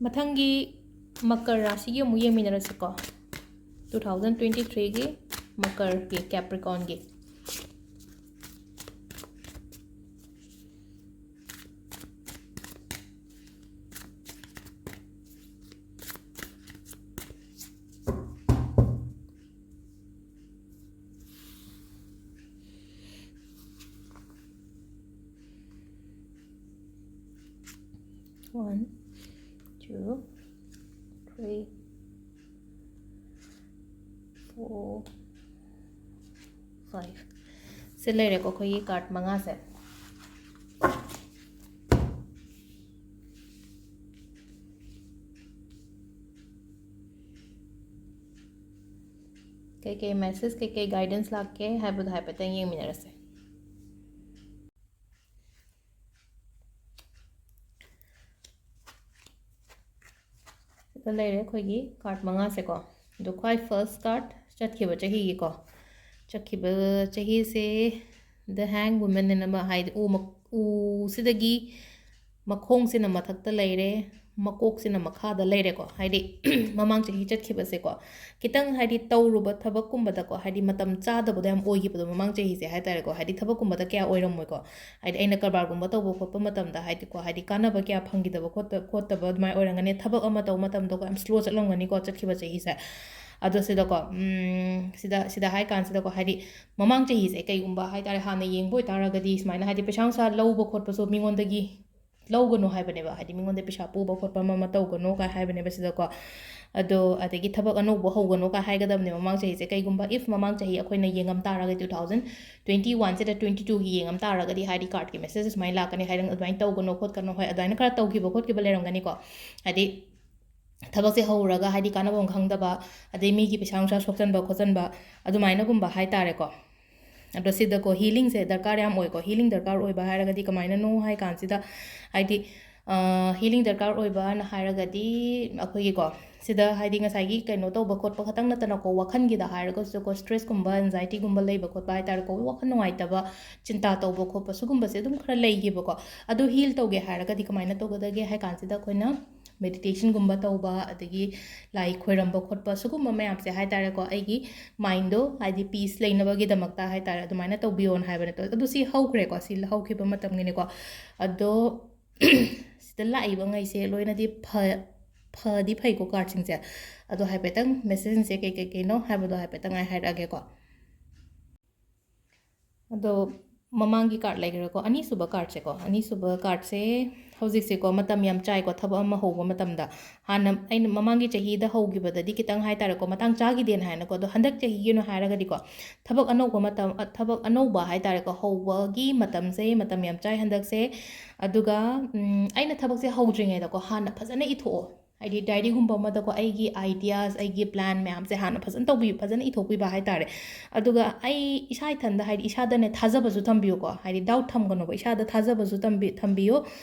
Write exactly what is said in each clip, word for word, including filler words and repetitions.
ꯃꯊꯪꯒꯤ ꯃꯀꯔ ꯔꯥꯁꯤꯒꯤ ꯑꯃꯨꯛ ꯌꯦꯡꯃꯤꯟꯅꯔꯁꯤꯀꯣ꯫ Two thousand twenty threeꯒꯤ ꯃꯀꯔꯒꯤ, Capricornꯒꯤ꯫ One, two, three, four, five꯫ ꯁꯤ ꯂꯩꯔꯦꯀꯣ ꯑꯩꯈꯣꯏꯒꯤ card ꯃꯉꯥꯁꯦ꯫ ꯀꯩꯀꯩ message, ꯀꯩꯀꯩ guidance ꯂꯥꯛꯀꯦ ꯍꯥꯏꯕꯗꯣ ꯍꯥꯏꯐꯦꯠꯇꯪ ꯌꯦꯡꯃꯤꯟꯅꯔꯁꯦ꯫ ꯁꯤꯗ ꯂꯩꯔꯦ ꯑꯩꯈꯣꯏꯒꯤ card ꯃꯉꯥꯁꯦꯀꯣ꯫ ꯑꯗꯣ ꯈ꯭ꯋꯥꯏ first card, ꯆꯠꯈꯤꯕ ꯆꯍꯤꯒꯤꯀꯣ꯫ ꯆꯠꯈꯤꯕ ꯆꯍꯤꯁꯦ The Hanged Woman ꯑꯅ ꯑꯃ, ꯍꯥꯏꯗꯤ ꯎ ꯃ-, ꯎꯁꯤꯗꯒꯤ ꯃꯈꯣꯡꯁꯤꯅ ꯃꯊꯛꯇ ꯂꯩꯔꯦ, ꯃꯀꯣꯛꯁꯤꯅ ꯃꯈꯥꯗ ꯂꯩꯔꯦꯀꯣ꯫ ꯍꯥꯏꯗꯤ ꯃꯃꯥꯡ ꯆꯍꯤ ꯆꯠꯈꯤꯕꯁꯦꯀꯣ, ꯈꯤꯇꯪ ꯍꯥꯏꯗꯤ ꯇꯧꯔꯨꯕ ꯊꯕꯛꯀꯨꯝꯕꯗꯀꯣ, ꯍꯥꯏꯗꯤ ꯃꯇꯝ ꯆꯥꯗꯕꯗꯣ ꯌꯥꯝ ꯑꯣꯏꯈꯤꯕꯗꯣ ꯃꯃꯥꯡ ꯆꯍꯤꯁꯦ ꯍꯥꯏꯇꯥꯔꯦꯀꯣ꯫ ꯍꯥꯏꯗꯤ ꯊꯕꯛꯀꯨꯝꯕꯗ ꯀꯌꯥ ꯑꯣꯏꯔꯝꯃꯣꯏꯀꯣ꯫ ꯍꯥꯏꯗꯤ ꯑꯩꯅ ꯀꯔꯕꯥꯔꯒꯨꯝꯕ ꯇꯧꯕ ꯈꯣꯠꯄ ꯃꯇꯝꯗ ꯍꯥꯏꯗꯤꯀꯣ, ꯍꯥꯏꯗꯤ ꯀꯥꯟꯅꯕ ꯀꯌꯥ ꯐꯪꯈꯤꯗꯕ ꯈꯣꯠꯇ-, ꯈꯣꯠꯇꯕ ꯑꯗꯨꯃꯥꯏꯅ ꯑꯣꯏꯔꯝꯒꯅꯤ꯫ ꯊꯕꯛ ꯑꯃ ꯇꯧꯕ ꯃꯇꯝꯗꯀꯣ ꯌꯥꯝ slow ꯆꯠꯂꯝꯒꯅꯤꯀꯣ ꯆꯠꯈꯤꯕ ꯆꯍꯤꯁꯦ꯫ ꯑꯗꯣ ꯁꯤꯗꯀꯣ, ꯎꯝ, ꯁꯤꯗ, ꯁꯤꯗ ꯍꯥꯏ ꯀꯥꯟꯁꯤꯗꯀꯣ, ꯍꯥꯏꯗꯤ ꯃꯃꯥꯡ ꯆꯍꯤꯁꯦ ꯀꯩꯒꯨꯝꯕ ꯍꯥꯏ ꯇꯥꯔꯦ, ꯍꯥꯟꯅ ꯌꯦꯡꯕ ꯑꯣꯏꯇꯥꯔꯒꯗꯤ ꯁꯨꯃꯥꯏꯅ ꯍꯥꯏꯗꯤ ꯄꯩꯁꯥ ꯅꯨꯡꯁꯥ ꯂꯧꯕ ꯈꯣꯠꯄꯁꯨ ꯃꯤꯉꯣꯟꯗꯒꯤ ꯂꯧꯒꯅꯨ ꯍꯥꯏꯕꯅꯦꯕ, ꯍꯥꯏꯗꯤ ꯃꯤꯉꯣꯟꯗ ꯄꯩꯁꯥ ꯄꯨꯕ ꯈꯣꯠꯄ ꯑꯃ ꯑꯃ ꯇꯧꯒꯅꯨ ꯀꯥꯏ ꯍꯥꯏꯕꯅꯦꯕ ꯁꯤꯗꯀꯣ꯫ ꯑꯗꯣ ꯑꯗꯒꯤ ꯊꯕꯛ ꯑꯅꯧꯕ ꯍꯧꯒꯅꯨ ꯀꯥꯏ ꯍꯥꯏꯒꯗꯕꯅꯦ ꯃꯃꯥꯡ ꯆꯍꯤꯁꯦ꯫ ꯀꯩꯒꯨꯝꯕ if ꯃꯃꯥꯡ ꯆꯍꯤ ꯑꯩꯈꯣꯏꯅ ꯌꯦꯡꯉꯝ ꯇꯥꯔꯒꯗꯤ, two thousand twenty oneꯁꯤꯗ twenty twoꯒꯤ ꯌꯦꯡꯉꯝ ꯇꯥꯔꯒꯗꯤ, ꯍꯥꯏꯗꯤ cardꯀꯤ message ꯁꯨꯃꯥꯏꯅ ꯂꯥꯛꯀꯅꯤ, ꯍꯥꯏꯗꯤ ꯑꯗꯨꯃꯥꯏꯅ ꯇꯧꯒꯅꯣ ꯈꯣꯠꯀꯅꯣ, ꯍꯣꯏ, ꯑꯗꯨꯃꯥꯏꯅ ꯈꯔ ꯇꯧꯈꯤꯕ ꯈꯣꯠꯈꯤꯕ ꯂꯩꯔꯝꯒꯅꯤꯀꯣ꯫ ꯍꯥꯏꯗꯤ ꯊꯕꯛꯁꯦ ꯍꯧꯔꯒ ꯍꯥꯏꯗꯤ ꯀꯥꯟꯅꯐꯝ ꯈꯪꯗꯕ, ꯑꯗꯩ ꯃꯤꯒꯤ ꯄꯩꯁꯥ ꯅꯨꯡꯁꯥ ꯁꯣꯛꯆꯟꯕ ꯈꯣꯠꯆꯟꯕ, ꯑꯗꯨꯃꯥꯏꯅꯒꯨꯝꯕ ꯍꯥꯏ ꯇꯥꯔꯦꯀꯣ꯫ ꯑꯗꯣ ꯁꯤꯗꯀꯣ healingꯁꯦ ꯗꯔꯀꯥꯔ ꯌꯥꯝ ꯑꯣꯏꯀꯣ꯫ Healing ꯗꯔꯀꯥꯔ ꯑꯣꯏꯕ ꯍꯥꯏꯔꯒꯗꯤ ꯀꯃꯥꯏꯅꯅꯣ ꯍꯥꯏ ꯀꯥꯟꯁꯤꯗ, ꯍꯥꯏꯗꯤ, ꯑ, healing ꯗꯔꯀꯥꯔ ꯑꯣꯏꯕꯅ ꯍꯥꯏꯔꯒꯗꯤ ꯑꯩꯈꯣꯏꯒꯤꯀꯣ, ꯁꯤꯗ ꯍꯥꯏꯗꯤ ꯉꯁꯥꯏꯒꯤ ꯀꯩꯅꯣ ꯇꯧꯕ ꯈꯣꯠꯄ ꯈꯛꯇꯪ ꯅꯠꯇꯅꯀꯣ, ꯋꯥꯈꯜꯒꯤꯗ ꯍꯥꯏꯔꯒꯁꯨꯀꯣ, stressꯀꯨꯝꯕ, anxietyꯒꯨꯝꯕ ꯂꯩꯕ ꯈꯣꯠꯄ ꯍꯥꯏ ꯇꯥꯔꯦꯀꯣ, ꯋꯥꯈꯜ ꯅꯨꯡꯉꯥꯏꯇꯕ, ꯆꯤꯟꯇꯥ ꯇꯧꯕ ꯈꯣꯠꯄ ꯁꯤꯒꯨꯝꯕꯁꯦ ꯑꯗꯨꯝ ꯈꯔ ꯂꯩꯈꯤꯕꯀꯣ꯫ ꯑꯗꯨ heal ꯇꯧꯒꯦ ꯍꯥꯏꯔꯒꯗꯤ ꯀꯃꯥꯏꯅ ꯇꯧꯒꯗꯒꯦ ꯍꯥꯏ ꯀꯥꯟꯁꯤꯗ ꯑꯩꯈꯣꯏꯅ ꯃꯦꯗꯤꯇꯦꯁꯟꯒꯨꯝꯕ ꯇꯧꯕ, ꯑꯗꯒꯤ ꯂꯥꯏ ꯈꯣꯏꯔꯝꯕ ꯈꯣꯠꯄ, ꯁꯤꯒꯨꯝꯕ ꯃꯌꯥꯝꯁꯦ ꯍꯥꯏ ꯇꯥꯔꯦꯀꯣ, ꯑꯩꯒꯤ ꯃꯥꯏꯟꯗꯣ ꯍꯥꯏꯗꯤ ꯄꯤꯁ ꯂꯩꯅꯕꯒꯤꯗꯃꯛꯇ ꯍꯥꯏ ꯇꯥꯔꯦ, ꯑꯗꯨꯃꯥꯏꯅ ꯇꯧꯕꯤꯌꯣꯅ ꯍꯥꯏꯕꯅꯦ꯫ ꯑꯗꯣ ꯑꯗꯨ ꯁꯤ ꯍꯧꯈ꯭ꯔꯦꯀꯣ, ꯁꯤ ꯍꯧꯈꯤꯕ ꯃꯇꯝꯒꯤꯅꯦꯀꯣ꯫ ꯑꯗꯣ ꯁꯤꯗ ꯂꯥꯛꯏꯕ ꯉꯩꯁꯦ ꯂꯣꯏꯅꯗꯤ ꯐ ꯐꯗꯤ ꯐꯩꯀꯣ ꯀꯥꯔꯠꯁꯤꯡꯁꯦ꯫ ꯑꯗꯣ ꯍꯥꯏꯐꯦꯠꯇꯪ ꯃꯦꯁꯦꯖꯁꯦ ꯀꯩ ꯀꯩ ꯀꯩꯅꯣ ꯍꯥꯏꯕꯗꯣ ꯍꯥꯏꯐꯦꯠꯇꯪ ꯑꯩ ꯍꯥꯏꯔꯛꯑꯒꯦꯀꯣ꯫ ꯑꯗꯣ ꯃꯃꯥꯡꯒꯤ ꯀꯥꯔꯠ ꯂꯩꯈ꯭ꯔꯦꯀꯣ, ꯑꯅꯤꯁꯨꯕ ꯀꯥꯔꯠꯁꯦꯀꯣ꯫ ꯑꯅꯤꯁꯨꯕ ꯀꯥꯔꯠꯁꯦ ꯍꯧꯖꯤꯛꯁꯦꯀꯣ ꯃꯇꯝ ꯌꯥꯝ ꯆꯥꯏꯀꯣ, ꯊꯕꯛ ꯑꯃ ꯍꯧꯕ ꯃꯇꯝꯗ꯫ ꯍꯥꯟꯅ ꯑꯩꯅ ꯃꯃꯥꯡꯒꯤ ꯆꯍꯤꯗ ꯍꯧꯈꯤꯕꯗꯗꯤ ꯈꯤꯇꯪ ꯍꯥꯏ ꯇꯥꯔꯦꯀꯣ, ꯃꯇꯥꯡ ꯆꯥꯈꯤꯗꯦꯅ ꯍꯥꯏꯅꯀꯣ꯫ ꯑꯗꯣ ꯍꯟꯗꯛ ꯆꯍꯤꯒꯤ ꯑꯣꯏꯅ ꯍꯥꯏꯔꯒꯗꯤꯀꯣ, ꯊꯕꯛ ꯑꯅꯧꯕ ꯃꯇꯝ, ꯑ, ꯊꯕꯛ ꯑꯅꯧꯕ ꯍꯥꯏ ꯇꯥꯔꯦꯀꯣ, ꯍꯧꯕꯒꯤ ꯃꯇꯝꯁꯦ ꯃꯇꯝ ꯌꯥꯝ ꯆꯥꯏ ꯍꯟꯗꯛꯁꯦ꯫ ꯑꯗꯨꯒ, ꯎꯝ, ꯑꯩꯅ ꯊꯕꯛꯁꯦ ꯍꯧꯗ꯭ꯔꯤꯉꯩꯗꯀꯣ ꯍꯥꯟꯅ ꯐꯖꯅ ꯏꯊꯣꯛꯑꯣ꯫ ꯍꯥꯏꯗꯤ ꯗꯥꯏꯔꯤꯒꯨꯝꯕ ꯑꯃꯗꯀꯣ ꯑꯩꯒꯤ ꯑꯥꯏꯗꯤꯌꯥꯁ, ꯑꯩꯒꯤ ꯄ꯭ꯂꯥꯟ ꯃꯌꯥꯝꯁꯦ ꯍꯥꯟꯅ ꯐꯖꯅ ꯇꯧꯕꯤꯌꯨ, ꯐꯖꯅ ꯏꯊꯣꯛꯄꯤꯕ ꯍꯥꯏ ꯇꯥꯔꯦ꯫ ꯑꯗꯨꯒ ꯑꯩ ꯏꯁꯥ ꯏꯊꯟꯗ, ꯍꯥꯏꯗꯤ ꯏꯁꯥꯗꯅꯦ ꯊꯥꯖꯕꯁꯨ ꯊꯝꯕꯤꯌꯨꯀꯣ꯫ ꯍꯥꯏꯗꯤ ꯗꯥꯎꯠ ꯊꯝꯒꯅꯣꯕ, ꯏꯁꯥꯗ ꯊꯥꯖꯕꯁꯨ ꯊꯝꯕꯤ-, ꯊꯝꯕꯤꯌꯨ꯫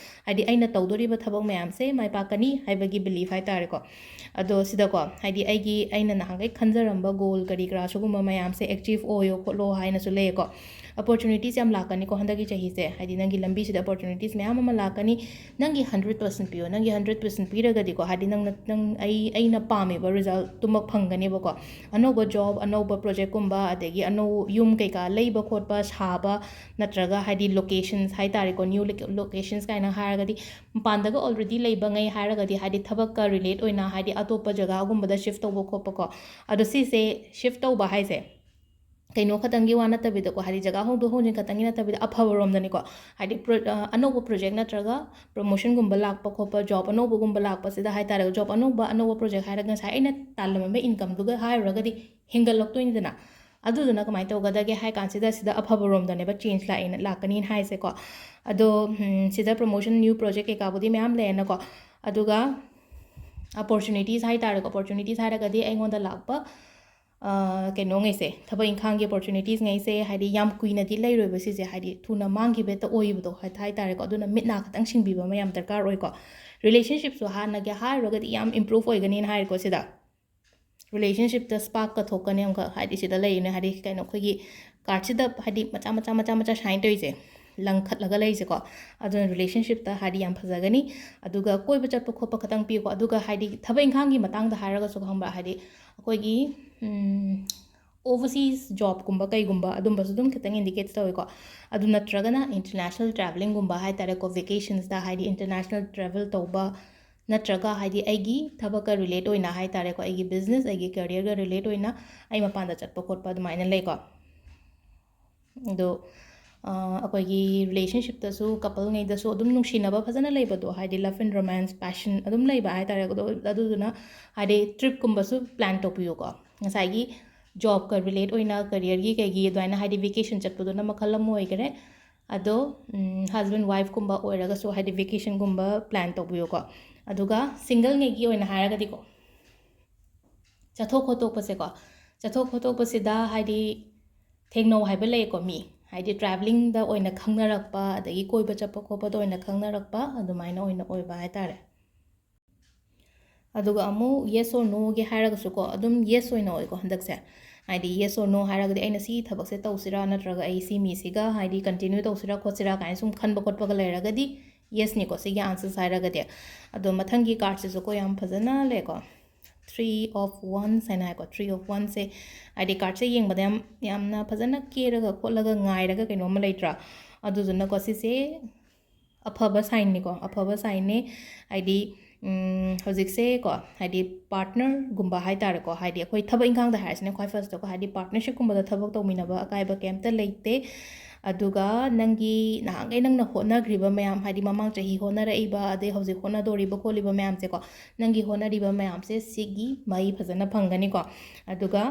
ꯍꯥꯏꯗꯤ ꯑꯩꯅ ꯇꯧꯗꯣꯔꯤꯕ ꯊꯕꯛ ꯃꯌꯥꯝꯁꯦ ꯃꯥꯏ ꯄꯥꯛꯀꯅꯤ ꯍꯥꯏꯕꯒꯤ ꯕꯤꯂꯤꯐ ꯍꯥꯏ ꯇꯥꯔꯦꯀꯣ꯫ ꯑꯗꯣ ꯁꯤꯗꯀꯣ, ꯍꯥꯏꯗꯤ ꯑꯩꯒꯤ, ꯑꯩꯅ ꯅꯍꯥꯟꯈꯩ ꯈꯟꯖꯔꯝꯕ ꯒꯣꯜ ꯀꯔꯤ ꯀꯔꯥ ꯁꯤꯒꯨꯝꯕ ꯃꯌꯥꯝꯁꯦ ꯑꯦꯆꯤꯞ ꯑꯣꯏꯌꯣ ꯈꯣꯠꯂꯣ ꯍꯥꯏꯅꯁꯨ ꯂꯩꯌꯦꯀꯣ꯫ ꯑꯣꯄꯣꯔꯆꯨꯅꯤꯇꯤꯁ ꯌꯥꯝ ꯂꯥꯛꯀꯅꯤꯀꯣ ꯍꯟꯗꯛꯀꯤ ꯆꯍꯤꯁꯦ꯫ ꯍꯥꯏꯗꯤ ꯅꯪꯒꯤ ꯂꯝꯕꯤꯁꯤꯗ ꯑꯣꯄꯣꯔꯆꯨꯅꯤꯇꯤꯁ ꯃꯌꯥꯝ ꯑꯃ ꯂꯥꯛꯀꯅꯤ꯫ ꯅꯪꯒꯤ ꯍꯟꯗ꯭ꯔꯦꯠ ꯄꯥꯔꯁꯦꯟ ꯄꯤꯌꯣ꯫ ꯅꯪꯒꯤ ꯍꯟꯗ꯭ꯔꯦꯠ ꯄꯥꯔꯁꯦꯟ ꯄꯤꯔꯒꯗꯤꯀꯣ, ꯍꯥꯏꯗꯤ ꯅꯪꯅ, ꯅꯪ, ꯑꯩ, ꯑꯩꯅ ꯄꯥꯝꯃꯤꯕ ꯔꯤꯖꯜꯠꯇꯨꯃꯛ ꯐꯪꯒꯅꯦꯕꯀꯣ꯫ ꯑꯅꯧꯕ ꯖꯣꯕ, ꯑꯅꯧꯕ ꯄ꯭ꯔꯣꯖꯦꯛꯀꯨꯝꯕ, ꯑꯗꯒꯤ ꯑꯅꯧ-, ꯌꯨꯝ ꯀꯩꯀꯥ ꯂꯩꯕ ꯈꯣꯠꯄ, ꯁꯥꯕ, ꯅꯠꯇ꯭ꯔꯒ ꯍꯥꯏꯗꯤ ꯂꯣꯀꯦꯁꯟꯁ ꯍꯥꯏ ꯇꯥꯔꯦꯀꯣ, ꯅ꯭ꯌꯨ ꯂꯣꯀꯦꯁꯟꯁ ꯀꯥꯏꯅ ꯍꯥꯏꯔꯒꯗꯤ, ꯃꯄꯥꯟꯗꯒ ꯑꯣꯜꯔꯦꯗꯤ ꯂꯩꯕ ꯉꯩ ꯍꯥꯏꯔꯒꯗꯤ, ꯍꯥꯏꯗꯤ ꯊꯕꯛꯀ ꯔꯤꯂꯦꯠ ꯑꯣꯏꯅ, ꯍꯥꯏꯗꯤ ꯑꯇꯣꯞꯄ ꯖꯒꯥꯒꯨꯝꯕꯗ ꯁꯤꯐ ꯇꯧꯕ ꯈꯣꯠꯄꯀꯣ꯫ ꯑꯗꯣ ꯁꯤꯁꯦ ꯁꯤꯐ ꯇꯧꯕ ꯍꯥꯏꯁꯦ ꯀꯩꯅꯣ ꯈꯛꯇꯪꯒꯤ ꯋꯥ ꯅꯠꯇꯕꯤꯗꯀꯣ, ꯍꯥꯏꯗꯤ ꯖꯒꯥ ꯍꯣꯡꯗꯣꯛ ꯍꯣꯡꯖꯤꯟ ꯈꯛꯇꯪꯒꯤ ꯅꯠꯇꯕꯤꯗ, ꯑꯐꯕ ꯔꯣꯝꯗꯅꯤꯀꯣ꯫ ꯍꯥꯏꯗꯤ ꯄ꯭ꯔꯣ-, ꯑ, ꯑꯅꯧꯕ ꯄ꯭ꯔꯣꯖꯦꯛ ꯅꯠꯇ꯭ꯔꯒ ꯄ꯭ꯔꯣꯃꯣꯁꯟꯒꯨꯝꯕ ꯂꯥꯛꯄ ꯈꯣꯠꯄ, ꯖꯣꯕ ꯑꯅꯧꯕꯒꯨꯝꯕ ꯂꯥꯛꯄꯁꯤꯗ ꯍꯥꯏ ꯇꯥꯔꯦ, ꯖꯣꯕ ꯑꯅꯧꯕ, ꯑꯅꯧꯕ ꯄ꯭ꯔꯣꯖꯦꯛ ꯍꯥꯏꯔꯒ ꯉꯁꯥꯏ ꯑꯩꯅ ꯇꯥꯜꯂꯝꯃꯝꯕ ꯏꯟꯀꯝꯗꯨꯒ ꯍꯥꯏꯔꯨꯔꯒꯗꯤ ꯍꯦꯟꯒꯠꯂꯛꯇꯣꯏꯅꯤꯗꯅ꯫ ꯑꯗꯨꯗꯨꯅ ꯀꯃꯥꯏꯅ ꯇꯧꯒꯗꯒꯦ ꯍꯥꯏ ꯀꯥꯟꯁꯤꯗ, ꯁꯤꯗ ꯑꯐꯕ ꯔꯣꯝꯗꯅꯦꯕ ꯆꯦꯟꯖ ꯂꯥꯛꯑꯦꯅ, ꯂꯥꯛꯀꯅꯤꯅ ꯍꯥꯏꯁꯦꯀꯣ꯫ ꯑꯗꯣ, ꯎꯝ, ꯁꯤꯗ ꯄ꯭ꯔꯣꯃꯣꯁꯟ, ꯅ꯭ꯌꯨ ꯄ꯭ꯔꯣꯖꯦꯛ ꯀꯩꯀꯥꯕꯨꯗꯤ ꯃꯌꯥꯝ ꯂꯩꯔꯦꯅꯀꯣ꯫ ꯑꯗꯨꯒ ꯑꯣꯄꯣꯔꯆꯨꯅꯤꯇꯤꯁ ꯍꯥꯏ ꯇꯥꯔꯦꯀꯣ, ꯑꯣꯄꯣꯔꯆꯨꯅꯤꯇꯤꯁ ꯍꯥꯏꯔꯒꯗꯤ ꯑꯩꯉꯣꯟꯗ ꯂꯥꯛꯄ, ꯑ, ꯀꯩꯅꯣꯉꯩꯁꯦ, ꯊꯕꯛ ꯏꯪꯈꯥꯡꯒꯤ ꯑꯣꯄꯣꯔꯆꯨꯅꯤꯇꯤꯁꯉꯩꯁꯦ, ꯍꯥꯏꯗꯤ ꯌꯥꯝ ꯀꯨꯏꯅꯗꯤ ꯂꯩꯔꯣꯏꯕ ꯁꯤꯁꯦ, ꯍꯥꯏꯗꯤ ꯊꯨꯅ ꯃꯥꯡꯈꯤꯕ ꯍꯦꯛꯇ ꯑꯣꯏꯕꯗꯣ ꯍꯥꯏ, ꯍꯥꯏ ꯇꯥꯔꯦꯀꯣ꯫ ꯑꯗꯨꯅ ꯃꯤꯠ ꯅꯥ ꯈꯛꯇꯪ ꯁꯤꯡꯕꯤꯕ ꯑꯃ ꯌꯥꯝ ꯗꯔꯀꯥꯔ ꯑꯣꯏꯀꯣ꯫ ꯔꯤꯂꯦꯁꯟꯁꯤꯞꯁꯨ ꯍꯥꯟꯅꯒꯤ ꯍꯥꯏꯔꯨꯔꯒꯗꯤ ꯌꯥꯝ ꯏꯝꯄ꯭ꯔꯨꯞ ꯑꯣꯏꯒꯅꯤꯅ ꯍꯥꯏꯔꯦꯀꯣ ꯁꯤꯗ꯫ ꯔꯤꯂꯦꯁꯟꯁꯤꯞꯇ ꯁ꯭ꯄꯥꯔꯛꯀ ꯊꯣꯛꯀꯅꯤ ꯑꯃꯈꯛ, ꯍꯥꯏꯗꯤ ꯁꯤꯗ ꯂꯩꯔꯤꯅꯦ, ꯍꯥꯏꯗꯤ ꯀꯩꯅꯣ, ꯑꯩꯈꯣꯏꯒꯤ ꯀꯥꯔꯠꯁꯤꯗ ꯍꯥꯏꯗꯤ ꯃꯆꯥ ꯃꯆꯥ ꯃꯆꯥ ꯃꯆꯥ ꯁꯥꯏꯟ ꯇꯧꯔꯤꯁꯦ꯫ ꯂꯪꯈꯠꯂꯒ ꯂꯩꯁꯦꯀꯣ꯫ ꯑꯗꯨꯅ ꯔꯤꯂꯦꯁꯟꯁꯤꯞꯇ ꯍꯥꯏꯗꯤ ꯌꯥꯝ ꯐꯖꯒꯅꯤ꯫ ꯑꯗꯨꯒ ꯀꯣꯏꯕ ꯆꯠꯄ ꯈꯣꯠꯄ ꯈꯇꯪ ꯄꯤꯌꯨꯀꯣ꯫ ꯑꯗꯨꯒ ꯍꯥꯏꯗꯤ ꯊꯕꯛ ꯏꯪꯈꯥꯡꯒꯤ ꯃꯇꯥꯡꯗ ꯍꯥꯏꯔꯒꯁꯨ ꯈꯪꯕ꯭ꯔꯥ, ꯍꯥꯏꯗꯤ ꯑꯩꯈꯣꯏꯒꯤ overseas jobꯀꯨꯝꯕ ꯀꯩꯒꯨꯝꯕ ꯑꯗꯨꯝꯕꯁꯨ ꯑꯗꯨꯝ ꯈꯤꯇꯪ indicate ꯇꯧꯋꯦꯀꯣ꯫ ꯑꯗꯨ ꯅꯠꯇ꯭ꯔꯒꯅ international travelingꯒꯨꯝꯕ ꯍꯥꯏ ꯇꯥꯔꯦꯀꯣ, vacations ꯇ ꯍꯥꯏꯗꯤ international travel ꯇꯧꯕ, ꯅꯠꯇ꯭ꯔꯒ ꯍꯥꯏꯗꯤ ꯑꯩꯒꯤ ꯊꯕꯛꯀ relate ꯑꯣꯏꯅ ꯍꯥꯏ ꯇꯥꯔꯦꯀꯣ, ꯑꯩꯒꯤ business, ꯑꯩꯒꯤ careerꯒ relate ꯑꯣꯏꯅ ꯑꯩ ꯃꯄꯥꯟꯗ ꯆꯠꯄ ꯈꯣꯠꯄ ꯑꯗꯨꯃꯥꯏꯅ ꯂꯩꯀꯣ꯫ ꯑꯗꯣ ꯑꯩꯈꯣꯏꯒꯤ ꯔꯤꯂꯦꯁꯟꯁꯤꯞꯇꯁꯨ, ꯀꯄꯜꯉꯩꯗꯁꯨ ꯑꯗꯨꯝ ꯅꯨꯡꯁꯤꯅꯕ ꯐꯖꯅ ꯂꯩꯕꯗꯣ, ꯍꯥꯏꯗꯤ love and romance, passion ꯑꯗꯨꯝ ꯂꯩꯕ ꯍꯥꯏ ꯇꯥꯔꯦ꯫ ꯑꯗꯣ ꯑꯗꯨꯗꯨꯅ ꯍꯥꯏꯗꯤ ꯇ꯭ꯔꯤꯞꯀꯨꯝꯕꯁꯨ ꯄ꯭ꯂꯥꯟ ꯇꯧꯕꯤꯌꯨꯀꯣ꯫ ꯉꯁꯥꯏꯒꯤ ꯖꯣꯕꯀ relate ꯑꯣꯏꯅ, careerꯒꯤ ꯀꯩꯒꯤ ꯑꯗꯨꯃꯥꯏꯅ ꯍꯥꯏꯗꯤ vacation ꯆꯠꯄꯗꯨꯅ ꯃꯈꯜ ꯑꯃ ꯑꯣꯏꯈꯔꯦ꯫ ꯑꯗꯣ ꯍꯁꯕꯦꯟ ꯋꯥꯏꯐꯀꯨꯝꯕ ꯑꯣꯏꯔꯒꯁꯨ ꯍꯥꯏꯗꯤ vacationꯒꯨꯝꯕ ꯄ꯭ꯂꯥꯟ ꯇꯧꯕꯤꯌꯨꯀꯣ꯫ ꯑꯗꯨꯒ ꯁꯤꯡꯒꯜꯉꯩꯒꯤ ꯑꯣꯏꯅ ꯍꯥꯏꯔꯒꯗꯤꯀꯣ, ꯆꯠꯊꯣꯛ ꯈꯣꯠꯇꯣꯛꯄꯁꯦꯀꯣ, ꯆꯠꯊꯣꯛ ꯈꯣꯠꯇꯣꯛꯄꯁꯤꯗ ꯍꯥꯏꯗꯤ ꯊꯦꯡꯅꯧ ꯍꯥꯏꯕ ꯂꯩꯀꯣ, ꯃꯤ ꯍꯥꯏꯗꯤ travelingꯗ ꯑꯣꯏꯅ ꯈꯪꯅꯔꯛꯄ, ꯑꯗꯒꯤ ꯀꯣꯏꯕ ꯆꯠꯄ ꯈꯣꯠꯄꯗ ꯑꯣꯏꯅ ꯈꯪꯅꯔꯛꯄ, ꯑꯗꯨꯃꯥꯏꯅ ꯑꯣꯏꯅ ꯑꯣꯏꯕ ꯍꯥꯏꯇꯥꯔꯦ꯫ ꯑꯗꯨꯒ ꯑꯃꯨꯛ yes or noꯒꯤ ꯍꯥꯏꯔꯒꯁꯨꯀꯣ, ꯑꯗꯨꯝ yes ꯑꯣꯏꯅ ꯑꯣꯏꯀꯣ ꯍꯟꯗꯛꯁꯦ꯫ ꯍꯥꯏꯗꯤ yes or no ꯍꯥꯏꯔꯒꯗꯤ ꯑꯩꯅ ꯁꯤ ꯊꯕꯛꯁꯦ ꯇꯧꯁꯤꯔꯥ, ꯅꯠꯇ꯭ꯔꯒ ꯑꯩ ꯁꯤ ꯃꯤꯁꯤꯒ ꯍꯥꯏꯗꯤ continue ꯇꯧꯁꯤꯔꯥ ꯈꯣꯠꯁꯤꯔꯥ ꯀꯥꯏꯅ ꯁꯨꯝ ꯈꯟꯕ ꯈꯣꯠꯄꯒ ꯂꯩꯔꯒꯗꯤ yesꯅꯤꯀꯣ ꯁꯤꯒꯤ answers ꯍꯥꯏꯔꯒꯗꯤ꯫ ꯑꯗꯣ ꯃꯊꯪꯒꯤ cardꯁꯤꯁꯨꯀꯣ ꯌꯥꯝ ꯐꯖꯅ ꯂꯩꯀꯣ, three of wands ꯍꯥꯏꯅ ꯍꯥꯏꯀꯣ꯫ Three of wandsꯁꯦ ꯍꯥꯏꯗꯤ cardꯁꯦ ꯌꯦꯡꯕꯗ ꯌꯥꯝ, ꯌꯥꯝꯅ ꯐꯖꯅ ꯀꯦꯔꯒ ꯈꯣꯠꯂꯒ ꯉꯥꯏꯔꯒ ꯀꯩꯅꯣꯝꯃ ꯂꯩꯇ꯭ꯔꯥ? ꯑꯗꯨꯗꯨꯅꯀꯣ ꯁꯤꯁꯦ ꯑꯐꯕ signꯅꯤꯀꯣ, ꯑꯐꯕ signꯅꯦ꯫ ꯍꯥꯏꯗꯤ ꯎꯝ, ꯍꯧꯖꯤꯛꯁꯦ ꯀꯣ, ꯍꯥꯏꯗꯤ partnerꯒꯨꯝꯕ ꯍꯥꯏ ꯇꯥꯔꯦꯀꯣ, ꯍꯥꯏꯗꯤ ꯑꯩꯈꯣꯏ ꯊꯕꯛ ꯏꯪꯈꯥꯡꯗ ꯍꯥꯏꯔꯁꯤꯅꯦ ꯈ꯭ꯋꯥꯏ firstꯇꯀꯣ, ꯍꯥꯏꯗꯤ partnershipꯀꯨꯝꯕꯗ ꯊꯕꯛ ꯇꯧꯃꯤꯟꯅꯕ ꯑꯀꯥꯏꯕ ꯀꯩꯝꯇ ꯂꯩꯇꯦ꯫ ꯑꯗꯨꯒ ꯅꯪꯒꯤ ꯅꯍꯥꯟꯈꯩ ꯅꯪꯅ ꯍꯣꯠꯅꯈ꯭ꯔꯤꯕ ꯃꯌꯥꯝ, ꯍꯥꯏꯗꯤ ꯃꯃꯥꯡ ꯆꯍꯤ ꯍꯣꯠꯅꯔꯛꯏꯕ, ꯑꯗꯩ ꯍꯧꯖꯤꯛ ꯍꯣꯠꯅꯗꯣꯔꯤꯕ ꯈꯣꯠꯂꯤꯕ ꯃꯌꯥꯝꯁꯦꯀꯣ, ꯅꯪꯒꯤ ꯍꯣꯠꯅꯔꯤꯕ ꯃꯌꯥꯝꯁꯦ ꯁꯤꯒꯤ ꯃꯍꯩ ꯐꯖꯅ ꯐꯪꯒꯅꯤꯀꯣ꯫ ꯑꯗꯨꯒ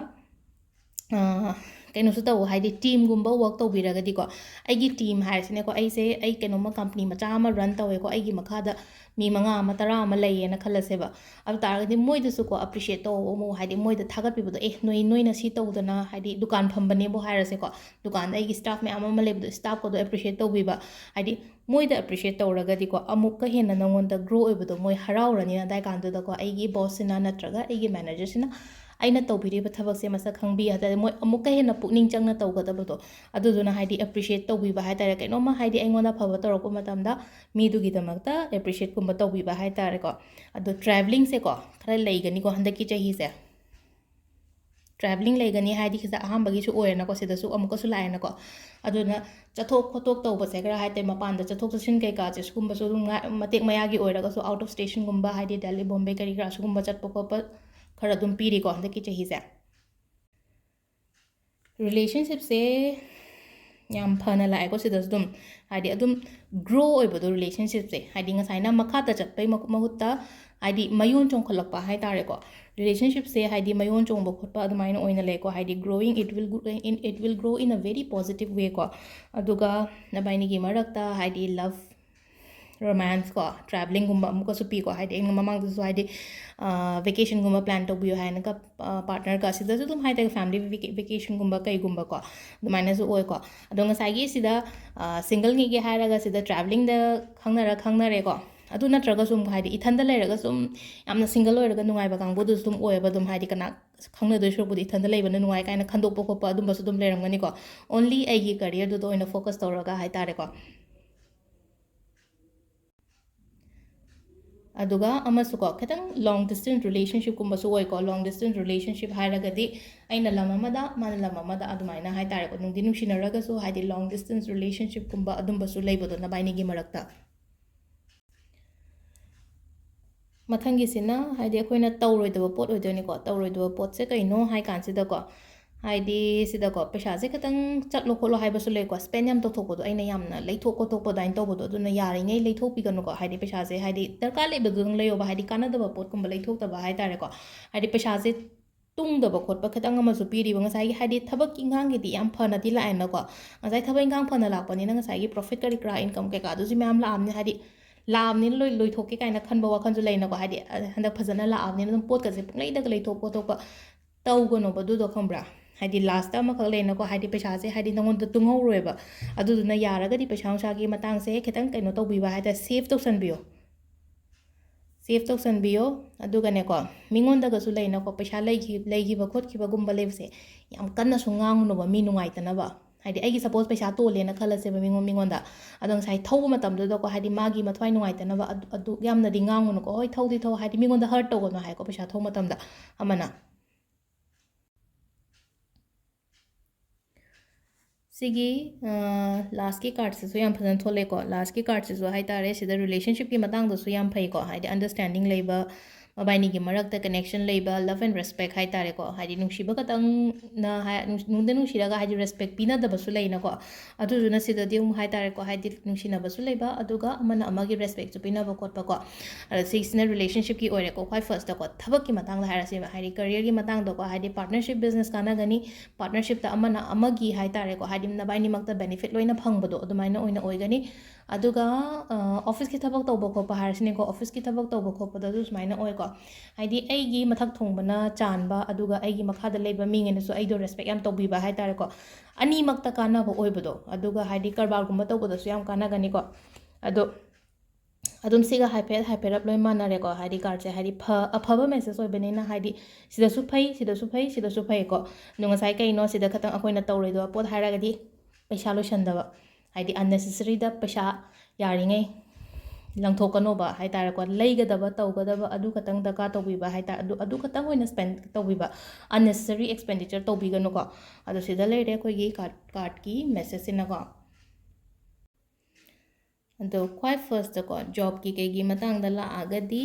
ꯑꯥ, ꯀꯩꯅꯣꯁꯨ ꯇꯧ, ꯍꯥꯏꯗꯤ teamꯒꯨꯝꯕ work ꯇꯧꯕꯤꯔꯒꯗꯤꯀꯣ, ꯑꯩꯒꯤ team ꯍꯥꯏꯔꯁꯤꯅꯦꯀꯣ, ꯑꯩꯁꯦ, ꯑꯩ ꯀꯩꯅꯣꯝꯃ company ꯃꯆꯥ ꯑꯃ run ꯇꯧꯋꯦꯀꯣ, ꯑꯩꯒꯤ ꯃꯈꯥꯗ ꯃꯤ ꯃꯉꯥ ꯑꯃ, ꯇꯔꯥ ꯑꯃ ꯂꯩꯌꯦꯅ ꯈꯜꯂꯁꯦꯕ꯫ ꯑꯗꯨ ꯇꯥꯔꯒꯗꯤ ꯃꯣꯏꯗꯁꯨꯀꯣ appreciate ꯇꯧꯕ ꯑꯃꯨꯛ, ꯍꯥꯏꯗꯤ ꯃꯣꯏꯗ ꯊꯥꯒꯠꯄꯤꯕꯗꯣ, "ꯑꯦ, ꯅꯣꯏ, ꯅꯣꯏꯅ ꯁꯤ ꯇꯧꯗꯅ", ꯍꯥꯏꯗꯤ ꯗꯨꯀꯥꯟ ꯐꯝꯕꯅꯦꯕꯨ ꯍꯥꯏꯔꯁꯦꯀꯣ, ꯗꯨꯀꯥꯟꯗ ꯑꯩꯒꯤ staff ꯃꯌꯥꯝ ꯑꯃ ꯂꯩꯕꯗꯣ, staffꯀꯗꯣ appreciate ꯇꯧꯕꯤꯕ, ꯍꯥꯏꯗꯤ ꯃꯣꯏꯗ appreciate ꯇꯧꯔꯒꯗꯤꯀꯣ, ꯑꯃꯨꯛꯀ ꯍꯦꯟꯅ ꯅꯉꯣꯟꯗ grow ꯑꯣꯏꯕꯗꯣ ꯃꯣꯏ ꯍꯔꯥꯎꯔꯅꯤꯅ꯫ ꯑꯗꯥꯏ ꯀꯥꯟꯗꯨꯗꯀꯣ, ꯑꯩꯒꯤ bossꯁꯤꯅ ꯅꯠꯇ꯭ꯔꯒ ꯑꯩꯒꯤ managerꯁꯤꯅ ꯑꯩꯅ ꯇꯧꯕꯤꯔꯤꯕ ꯊꯕꯛꯁꯦ ꯃꯁꯛ ꯈꯪꯕꯤ ꯍꯥꯏ ꯇꯥꯔꯗꯤ, ꯃꯣꯏ ꯑꯃꯨꯛꯀ ꯍꯦꯟꯅ ꯄꯨꯛꯅꯤꯡ ꯆꯪꯅ ꯇꯧꯒꯗꯕꯗꯣ, ꯑꯗꯨꯗꯨꯅ ꯍꯥꯏꯗꯤ appreciate ꯇꯧꯕꯤꯕ ꯍꯥꯏ ꯇꯥꯔꯦ꯫ ꯀꯩꯅꯣꯝꯃ ꯍꯥꯏꯗꯤ ꯑꯩꯉꯣꯟꯗ ꯑꯐꯕ ꯇꯧꯔꯛꯄ ꯃꯇꯝꯗ ꯃꯤꯗꯨꯒꯤꯗꯃꯛꯇ appreciateꯀꯨꯝꯕ ꯇꯧꯕꯤꯕ ꯍꯥꯏ ꯇꯥꯔꯦꯀꯣ꯫ ꯑꯗꯣ travelingꯁꯦꯀꯣ ꯈꯔ ꯂꯩꯒꯅꯤꯀꯣ ꯍꯟꯗꯛꯀꯤ ꯆꯍꯤꯁꯦ꯫ Travelling ꯂꯩꯒꯅꯤ ꯍꯥꯏꯗꯤ ꯁꯤꯗ ꯑꯍꯥꯟꯕꯒꯤꯁꯨ ꯑꯣꯏꯔꯦꯅꯀꯣ, ꯁꯤꯗꯁꯨ ꯑꯃꯨꯛꯀꯁꯨ ꯂꯥꯛꯑꯦꯅꯀꯣ꯫ ꯑꯗꯨꯅ ꯆꯠꯊꯣꯛ ꯈꯣꯠꯇꯣꯛ ꯇꯧꯕꯁꯦ ꯈꯔ ꯍꯥꯏ ꯇꯥꯔꯦ, ꯃꯄꯥꯟꯗ ꯆꯠꯊꯣꯛ ꯆꯠꯁꯤꯟ ꯀꯩꯀꯥꯁꯦ ꯁꯤꯒꯨꯝꯕꯁꯨ ꯑꯗꯨꯝ ꯉꯥ-, ꯃꯇꯦꯛ ꯃꯌꯥꯒꯤ ꯑꯣꯏꯔꯒꯁꯨ out of stationꯒꯨꯝꯕ ꯍꯥꯏꯗꯤ ꯗꯦꯜꯂꯤ, ꯕꯣꯝꯕꯦ ꯀꯔꯤ ꯀꯔꯥ ꯁꯤꯒꯨꯝꯕ ꯆꯠꯄ ꯈꯣꯠꯄ ꯈꯔ ꯑꯗꯨꯝ ꯄꯤꯔꯤꯀꯣ ꯍꯟꯗꯛꯀꯤ ꯆꯍꯤꯁꯦ꯫ Relationshipꯁꯦ ꯌꯥꯝ ꯐꯅ ꯂꯥꯛꯑꯦꯀꯣ ꯁꯤꯗꯁꯨ ꯑꯗꯨꯝ, ꯍꯥꯏꯗꯤ ꯑꯗꯨꯝ grow ꯑꯣꯏꯕꯗꯣ relationshipꯁꯦ, ꯍꯥꯏꯗꯤ ꯉꯁꯥꯏꯅ ꯃꯈꯥꯗ ꯆꯠꯄꯩ ꯃꯍꯨ-, ꯃꯍꯨꯠꯇ ꯍꯥꯏꯗꯤ ꯃꯌꯣꯟ ꯆꯣꯡꯈꯠꯂꯛꯄ ꯍꯥꯏ ꯇꯥꯔꯦꯀꯣ꯫ Relationshipꯁꯦ ꯍꯥꯏꯗꯤ ꯃꯌꯣꯟ ꯆꯣꯡꯕ ꯈꯣꯠꯄ ꯑꯗꯨꯃꯥꯏꯅ ꯑꯣꯏꯅ ꯂꯩꯀꯣ, ꯍꯥꯏꯗꯤ growing, it will grow in, it will grow in a very positive way ꯀꯣ꯫ ꯑꯗꯨꯒ ꯅꯕꯥꯏꯅꯤꯒꯤ ꯃꯔꯛꯇ ꯍꯥꯏꯗꯤ love, romance ꯀꯣ, travelingꯒꯨꯝꯕ ꯑꯃꯨꯛꯀꯁꯨ ꯄꯤꯀꯣ, ꯍꯥꯏꯗꯤ ꯑꯩꯅ ꯃꯃꯥꯡꯗꯁꯨ ꯍꯥꯏꯗꯤ vacationꯒꯨꯝꯕ plan ꯇꯧꯕꯤꯌꯨ ꯍꯥꯏꯅꯒ partnerꯒ, ꯁꯤꯗꯁꯨ ꯑꯗꯨꯝ ꯍꯥꯏ ꯇꯥꯔꯦ family vaca-, vacationꯒꯨꯝꯕ ꯀꯩꯒꯨꯝꯕꯀꯣ, ꯑꯗꯨꯃꯥꯏꯅꯁꯨ ꯑꯣꯏꯀꯣ꯫ ꯑꯗꯣ ꯉꯁꯥꯏꯒꯤ ꯁꯤꯗ singleꯅꯤꯒꯤ ꯍꯥꯏꯔꯒ ꯁꯤꯗ travelingꯗ ꯈꯪꯅꯔ ꯈꯪꯅꯔꯦꯀꯣ꯫ ꯑꯗꯨ ꯅꯠꯇ꯭ꯔꯒꯁꯨ ꯑꯃꯨꯛ ꯍꯥꯏꯗꯤ ꯏꯊꯟꯗ ꯂꯩꯔꯒꯁꯨ ꯑꯗꯨꯝ ꯌꯥꯝꯅ single ꯑꯣꯏꯔꯒ ꯅꯨꯡꯉꯥꯏꯕ ꯀꯥꯡꯕꯨꯗꯨꯁꯨ ꯑꯗꯨꯝ ꯑꯣꯏꯌꯦꯕ꯫ ꯑꯗꯨꯝ ꯍꯥꯏꯗꯤ ꯀꯅꯥ ꯈꯪꯅꯗꯣꯏ ꯁꯔꯨꯛꯄꯨꯗꯤ ꯏꯊꯟꯗ ꯂꯩꯕꯅ ꯅꯨꯡꯉꯥꯏ ꯀꯥꯏꯅ ꯈꯟꯗꯣꯛꯄ ꯈꯣꯠꯄ ꯑꯗꯨꯝꯕꯁꯨ ꯑꯗꯨꯝ ꯂꯩꯔꯝꯒꯅꯤꯀꯣ꯫ Only ꯑꯩꯒꯤ careerꯗꯨꯗ ꯑꯣꯏꯅ focus ꯇꯧꯔꯒ ꯍꯥꯏ ꯇꯥꯔꯦꯀꯣ꯫ ꯑꯗꯨꯒ ꯑꯃꯁꯨꯀꯣ, ꯈꯤꯇꯪ long distance relationshipꯀꯨꯝꯕꯁꯨ ꯑꯣꯏꯀꯣ꯫ Long distance relationship ꯍꯥꯏꯔꯒꯗꯤ ꯑꯩꯅ ꯂꯝ ꯑꯃꯗ, ꯃꯥꯅ ꯂꯝ ꯑꯃꯗ, ꯑꯗꯨꯃꯥꯏꯅ ꯍꯥꯏ ꯇꯥꯔꯦꯀꯣ꯫ ꯅꯨꯡꯗꯤ ꯅꯨꯡꯁꯤꯅꯔꯒꯁꯨ ꯍꯥꯏꯗꯤ long distanceꯀꯨꯝꯕ ꯑꯗꯨꯝꯕꯁꯨ ꯂꯩꯕꯗꯣ ꯅꯕꯥꯏꯅꯤꯒꯤ ꯃꯔꯛꯇ꯫ ꯃꯊꯪꯒꯤꯁꯤꯅ ꯍꯥꯏꯗꯤ ꯑꯩꯈꯣꯏꯅ ꯇꯧꯔꯣꯏꯗꯕ ꯄꯣꯠ ꯑꯣꯏꯗꯣꯏꯅꯤꯀꯣ꯫ ꯇꯧꯔꯣꯏꯗꯕ ꯄꯣꯠꯁꯦ ꯀꯩꯅꯣ ꯍꯥꯏ ꯀꯥꯟꯁꯤꯗꯀꯣ, ꯍꯥꯏꯗꯤ ꯁꯤꯗꯀꯣ ꯄꯩꯁꯥꯁꯦ ꯈꯤꯇꯪ ꯆꯠꯂꯣ ꯈꯣꯠꯂꯣ ꯍꯥꯏꯕꯁꯨ ꯂꯩꯀꯣ꯫ Spend ꯌꯥꯝ ꯇꯧꯊꯣꯛꯄꯗꯣ, ꯑꯩꯅ ꯌꯥꯝꯅ ꯂꯩꯊꯣꯛ ꯈꯣꯠꯇꯣꯛꯄ ꯑꯗꯨꯃꯥꯏꯅ ꯇꯧꯕꯗꯣ, ꯑꯗꯨꯅ ꯌꯥꯔꯤꯉꯩ ꯂꯩꯊꯣꯛꯄꯤꯒꯅꯨꯀꯣ꯫ ꯍꯥꯏꯗꯤ ꯄꯩꯁꯥꯁꯦ ꯍꯥꯏꯗꯤ ꯗꯔꯀꯥꯔ ꯂꯩꯕꯗꯨꯗꯪ ꯂꯩꯌꯣꯕ, ꯍꯥꯏꯗꯤ ꯀꯥꯟꯅꯗꯕ ꯄꯣꯠꯀꯨꯝꯕ ꯂꯩꯊꯣꯛꯇꯕ ꯍꯥꯏ ꯇꯥꯔꯦꯀꯣ꯫ ꯍꯥꯏꯗꯤ ꯄꯩꯁꯥꯁꯦ ꯇꯨꯡꯗꯕ ꯈꯣꯠꯄ ꯈꯤꯇꯪ ꯑꯃꯁꯨ ꯄꯤꯔꯤꯕ꯫ ꯉꯁꯥꯏꯒꯤ ꯍꯥꯏꯗꯤ ꯊꯕꯛ ꯏꯟꯈꯥꯡꯒꯤꯗꯤ ꯌꯥꯝ ꯐꯅꯗꯤ ꯂꯥꯛꯑꯦꯅꯀꯣ꯫ ꯉꯁꯥꯏ ꯊꯕꯛ ꯏꯟꯈꯥꯡ ꯐꯅ ꯂꯥꯛꯄꯅꯤꯅ ꯉꯁꯥꯏꯒꯤ profit ꯀꯔꯤ ꯀꯔꯥ, income ꯀꯩꯀꯥꯗꯨꯁꯨ ꯃꯌꯥꯝ ꯂꯥꯛꯑꯕꯅꯤ, ꯍꯥꯏꯗꯤ ꯂꯥꯛꯑꯕꯅꯤꯅ ꯂꯣꯏ ꯂꯣꯏꯊꯣꯛꯀꯦ ꯀꯥꯏꯅ ꯈꯟꯕ ꯋꯥꯈꯜꯁꯨ ꯂꯩꯅꯀꯣ꯫ ꯍꯥꯏꯗꯤ ꯍꯟꯗꯛ ꯐꯖꯅ ꯂꯥꯛꯑꯕꯅꯤꯅ ꯑꯗꯨꯝ ꯄꯣꯠꯀꯁꯦ ꯄꯨꯡꯂꯩꯗꯒ ꯂꯩꯊꯣꯛ ꯈꯣꯠꯇꯣꯛꯄ ꯇꯧꯒꯅꯣꯕ ꯑꯗꯨꯗꯣ, ꯈꯪꯕ꯭ꯔꯥ? ꯍꯥꯏꯗꯤ lastꯇ ꯑꯃꯈꯛ ꯂꯩꯅꯀꯣ, ꯍꯥꯏꯗꯤ ꯄꯩꯁꯥꯁꯦ ꯍꯥꯏꯗꯤ ꯅꯉꯣꯟꯗ ꯇꯨꯡꯍꯧꯔꯣꯏꯕ꯫ ꯑꯗꯨꯗꯨꯅ ꯌꯥꯔꯒꯗꯤ ꯄꯩꯁꯥ ꯅꯨꯡꯁꯥꯒꯤ ꯃꯇꯥꯡꯁꯦ ꯈꯤꯇꯪ ꯀꯩꯅꯣ ꯇꯧꯕꯤꯕ ꯍꯥꯏ ꯇꯥꯔꯦ, save ꯇꯧꯁꯟꯕꯤꯌꯣ꯫ ꯁꯦꯞ ꯇꯧꯁꯟꯕꯤꯌꯣ꯫ ꯑꯗꯨꯒꯅꯦꯀꯣ, ꯃꯤꯉꯣꯟꯗꯒꯁꯨ ꯂꯩꯅꯀꯣ, ꯄꯩꯁꯥ ꯂꯩꯈꯤ-, ꯂꯩꯈꯤꯕ ꯈꯣꯠꯈꯤꯕꯒꯨꯝꯕ ꯂꯩꯕꯁꯦ ꯌꯥꯝ ꯀꯟꯅꯁꯨ ꯉꯥꯡꯉꯨꯅꯣꯕ, ꯃꯤ ꯅꯨꯡꯉꯥꯏꯇꯅꯕ꯫ ꯍꯥꯏꯗꯤ ꯑꯩꯒꯤ ꯁꯄꯣꯁ ꯄꯩꯁꯥ ꯇꯣꯜꯂꯦꯅ ꯈꯜꯂꯁꯦꯕ ꯃꯤꯉꯣꯟ-, ꯃꯤꯉꯣꯟꯗ꯫ ꯑꯗꯣ ꯉꯁꯥꯏ ꯊꯧꯕ ꯃꯇꯝꯗꯨꯗꯀꯣ, ꯍꯥꯏꯗꯤ ꯃꯥꯒꯤ ꯃꯊ꯭ꯋꯥꯏ ꯅꯨꯡꯉꯥꯏꯇꯅꯕ ꯑꯗꯨ, ꯑꯗꯨ ꯌꯥꯝꯅꯗꯤ ꯉꯥꯡꯉꯨꯅꯨꯀꯣ꯫ ꯍꯣꯏ, ꯊꯧꯗꯤ ꯊꯧ, ꯍꯥꯏꯗꯤ ꯃꯤꯉꯣꯟꯗ ꯍꯔꯠ ꯇꯧꯒꯅꯨ ꯍꯥꯏꯀꯣ, ꯄꯩꯁꯥ ꯊꯧꯕ ꯃꯇꯝꯗ ꯑꯃꯅ꯫ ꯁꯤꯒꯤ, ꯑ, ꯂꯥꯁꯀꯤ ꯀꯥꯔꯠꯁꯤꯁꯨ ꯌꯥꯝ ꯐꯖꯅ ꯊꯣꯛꯂꯛꯑꯦꯀꯣ꯫ ꯂꯥꯁꯀꯤ ꯀꯥꯔꯠꯁꯤꯁꯨ ꯍꯥꯏ ꯇꯥꯔꯦ, ꯁꯤꯗ ꯔꯤꯂꯦꯁꯟꯁꯤꯞꯀꯤ ꯃꯇꯥꯡꯗꯁꯨ ꯌꯥꯝ ꯐꯩꯀꯣ, ꯍꯥꯏꯗꯤ ꯑꯟꯗꯔꯁ꯭ꯇꯦꯟꯗꯤꯡ ꯂꯩꯕ, ꯃꯕꯥꯏꯅꯤꯒꯤ ꯃꯔꯛꯇ ꯀꯅꯦꯛꯁꯟ ꯂꯩꯕ, ꯂꯞ ꯑꯦꯟ ꯔꯦꯁꯄꯦꯛ ꯍꯥꯏ ꯇꯥꯔꯦꯀꯣ, ꯍꯥꯏꯗꯤ ꯅꯨꯡꯁꯤꯕ ꯈꯛꯇꯪꯅ ꯍꯥꯏ-, ꯅꯨꯡ-, ꯅꯨꯡꯗ ꯅꯨꯡꯁꯤꯔꯒ ꯍꯥꯏꯗꯤ ꯔꯦꯁꯄꯦꯛ ꯄꯤꯅꯗꯕꯁꯨ ꯂꯩꯅꯀꯣ꯫ ꯑꯗꯨꯗꯨꯅ ꯁꯤꯗꯗꯤ ꯑꯃꯨꯛ ꯍꯥꯏ ꯇꯥꯔꯦꯀꯣ, ꯍꯥꯏꯗꯤ ꯅꯨꯡꯁꯤꯅꯕꯁꯨ ꯂꯩꯕ, ꯑꯗꯨꯒ ꯑꯃꯅ ꯑꯃꯒꯤ ꯔꯦꯁꯄꯦꯛꯁꯨ ꯄꯤꯅꯕ ꯈꯣꯠꯄꯀꯣ꯫ ꯑꯗ ꯁꯤꯁꯤꯅ ꯔꯤꯂꯦꯁꯟꯁꯤꯞꯀꯤ ꯑꯣꯏꯔꯦꯀꯣ꯫ ꯈ꯭ꯋꯥꯏ ꯐꯥꯔꯁꯇꯀꯣ, ꯊꯕꯛꯀꯤ ꯃꯇꯥꯡꯗ ꯍꯥꯏꯔꯁꯦꯕ, ꯍꯥꯏꯗꯤ ꯀꯔꯤꯌꯔꯒꯤ ꯃꯇꯥꯡꯗꯀꯣ, ꯍꯥꯏꯗꯤ ꯄꯥꯔꯠꯅꯔꯁꯤꯞ ꯕꯤꯖꯤꯅꯦꯁ ꯀꯥꯟꯅꯒꯅꯤ꯫ ꯄꯥꯔꯠꯅꯔꯁꯤꯞꯇ ꯑꯃꯅ ꯑꯃꯒꯤ ꯍꯥꯏ ꯇꯥꯔꯦꯀꯣ, ꯍꯥꯏꯗꯤ ꯅꯕꯥꯏꯅꯤꯃꯛꯇ ꯕꯦꯅꯤꯐꯤꯠ ꯂꯣꯏꯅ ꯐꯪꯕꯗꯣ ꯑꯗꯨꯃꯥꯏꯅ ꯑꯣꯏꯅ ꯑꯣꯏꯒꯅꯤ꯫ ꯑꯗꯨꯒ, ꯑ, ꯑꯣꯐꯤꯁꯀꯤ ꯊꯕꯛ ꯇꯧꯕ ꯈꯣꯠꯄ ꯍꯥꯏꯔꯁꯤꯅꯦꯀꯣ, ꯑꯣꯐꯤꯁꯀꯤ ꯊꯕꯛ ꯇꯧꯕ ꯈꯣꯠꯄꯗꯁꯨ ꯁꯨꯃꯥꯏꯅ ꯑꯣꯏꯀꯣ, ꯍꯥꯏꯗꯤ ꯑꯩꯒꯤ ꯃꯊꯛ ꯊꯣꯡꯕꯅ ꯆꯥꯟꯕ, ꯑꯗꯨꯒ ꯑꯩꯒꯤ ꯃꯈꯥꯗ ꯂꯩꯕ ꯃꯤꯉꯩꯅꯁꯨ ꯑꯩꯗꯣ ꯔꯦꯁꯄꯦꯛ ꯌꯥꯝ ꯇꯧꯕꯤꯕ ꯍꯥꯏ ꯇꯥꯔꯦꯀꯣ, ꯑꯅꯤꯃꯛꯇ ꯀꯥꯟꯅꯕ ꯑꯣꯏꯕꯗꯣ꯫ ꯑꯗꯨꯒ ꯍꯥꯏꯗꯤ ꯀꯔꯕꯥꯔꯒꯨꯝꯕ ꯇꯧꯕꯗꯁꯨ ꯌꯥꯝ ꯀꯥꯟꯅꯒꯅꯤꯀꯣ꯫ ꯑꯗꯣ ꯑꯗꯨꯝ ꯁꯤꯒ ꯍꯥꯏꯐꯦꯠ ꯍꯥꯏꯐꯦꯠ ꯂꯣꯏ ꯃꯥꯟꯅꯔꯦꯀꯣ, ꯍꯥꯏꯗꯤ ꯀꯥꯔꯠꯁꯦ ꯍꯥꯏꯗꯤ ꯐ-, ꯑꯐꯕ ꯃꯦꯁꯦꯖ ꯑꯣꯏꯕꯅꯤꯅ, ꯍꯥꯏꯗꯤ ꯁꯤꯗꯁꯨ ꯐꯩ, ꯁꯤꯗꯁꯨ ꯐꯩ, ꯁꯤꯗꯁꯨ ꯐꯩꯀꯣ꯫ ꯑꯗꯣ ꯉꯁꯥꯏ ꯀꯩꯅꯣ ꯁꯤꯗ ꯈꯇꯪ ꯑꯩꯈꯣꯏꯅ ꯇꯧꯔꯣꯏꯗꯕ ꯄꯣꯠ ꯍꯥꯏꯔꯒꯗꯤ ꯄꯩꯁꯥ ꯂꯣꯏꯁꯟꯗꯕ, ꯍꯥꯏꯗꯤ ꯑꯟꯅꯦꯁꯦꯁꯔꯤꯗ ꯄꯩꯁꯥ ꯌꯥꯔꯤꯉꯩ ꯂꯪꯊꯣꯛꯀꯅꯣꯕ ꯍꯥꯏ ꯇꯥꯔꯦꯀꯣ꯫ ꯂꯩꯒꯗꯕ, ꯇꯧꯒꯗꯕ ꯑꯗꯨ ꯈꯛꯇꯪ ꯗꯔꯀꯥꯔ ꯇꯧꯕꯤꯕ ꯍꯥꯏ ꯇꯥꯔꯦ, ꯑꯗꯨ, ꯑꯗꯨ ꯈꯛꯇꯪ ꯑꯣꯏꯅ ꯁ꯭ꯄꯦꯟ ꯇꯧꯕꯤꯕ, ꯑꯟꯅꯦꯁꯦꯁꯔꯤ ꯑꯦꯛꯁꯄꯦꯟꯗꯤꯆꯔ ꯇꯧꯕꯤꯒꯅꯨꯀꯣ꯫ ꯑꯗꯣ ꯁꯤꯗ ꯂꯩꯔꯦ ꯑꯩꯈꯣꯏꯒꯤ ꯀꯥꯔꯠ, ꯀꯥꯔꯠꯀꯤ ꯃꯦꯁꯦꯖꯁꯤꯅꯀꯣ꯫ ꯑꯗꯣ ꯈ꯭ꯋꯥꯏ ꯐꯥꯔꯁꯇꯀꯣ, ꯖꯣꯕꯀꯤ ꯀꯩꯒꯤ ꯃꯇꯥꯡꯗ ꯂꯥꯛꯑꯒꯗꯤ,